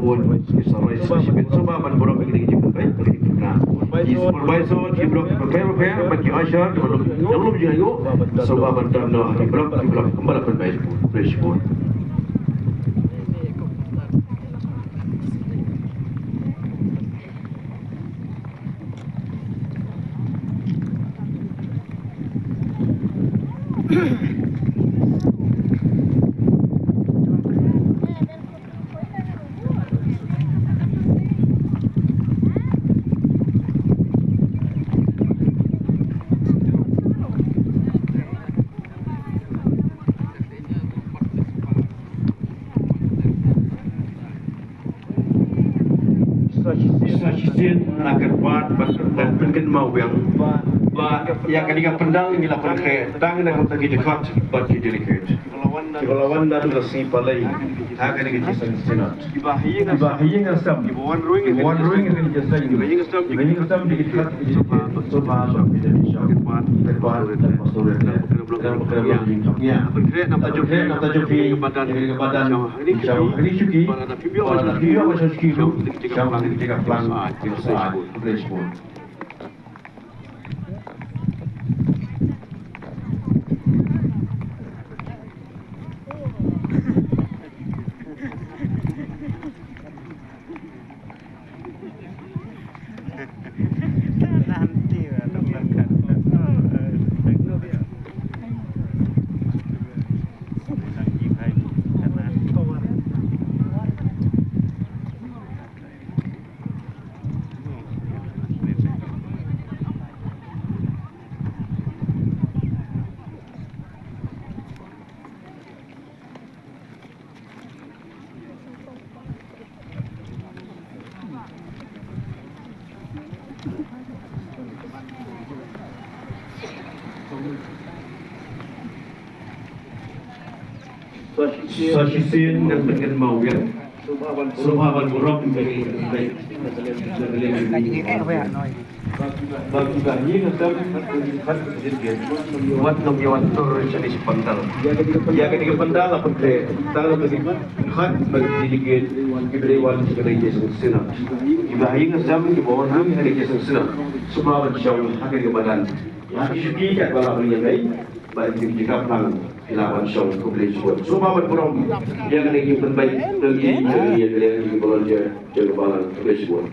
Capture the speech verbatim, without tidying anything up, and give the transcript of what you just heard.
Bun, ki sa roi sa shibit, sngewbha ban burom ïa kine ki jingpynbeit, ki jingpynbeit. Ki supervisor, ki block, ki block, ki block, ki usher, ki block, ki block, ki block, sngewbha ban don noh, ki block, ki block, kumba la pynbeit. Khublei shibun. Sa shisien na ka daw ba ka pynkynmaw biang ba ïa kane ka pandal ngi la pynkhreh tang na ka bynta ki dkhot bad ki delegate kiba la wan naduh la sngi Palei ha kane ka jingïaseng synod. Kiba ha ïing ha sem, kiba wan ruh ïa kane ka jingïaseng, kiba ha ïing ha sem, ki dkhot ki delegate, sngewbha ban pynbeit sha ki dkhot, ki dkhot, ki dkhot. Ïa, pynkhreh namar jong phi, namar jong phi, ïa kane ka madan. Ïa kane ka madan. Shuki, shuki, shuki, shuki. Khublei shibun. Sa shisien ngan pynkynmaw ïa, sngewbha ban burom ïa ki, ïa ki, ïa ki. Wat nym ïa wan tur sha kane ka pandal. Ïa kane ka pandal la pynkhreh tang na ka bynta ki dkhot bad ki delegate kiba dei wan sha kane ka jingïaseng synod. Kiba ha ïing ha sem, kiba wan ruh ha kane ka jingïaseng synod, sngewbha ban shong ha kane ka madan. Ïa ki shuki katba lah ban ïa leit bad ki jingkyrpang ki lah ban shong. Khublei shibun. Sngewbha ban burom ïa kane ka jingpynbeit na ki, na ki, na ki volunteer jong ka balang. Khublei shibun.